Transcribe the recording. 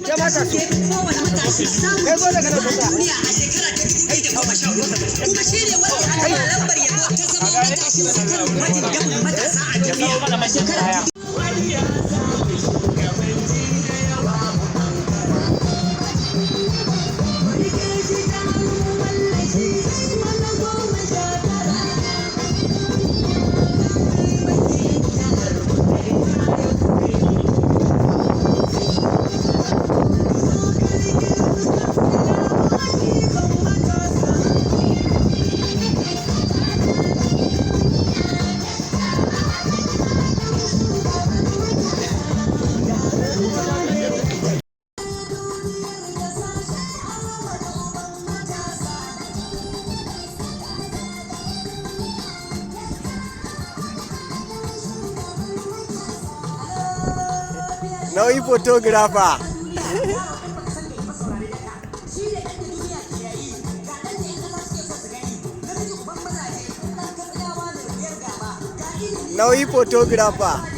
Ke ma ta so. Kowane matashi samun Kai zo daga nan a kusa. duniya a shekara ta 2014, kuma shi ne wanda aka ba lambar yabo ta zama matashin zakaran gwajin dafin matasa a duniya a shekara ta. Nauyi photographer. Nauyi photographer.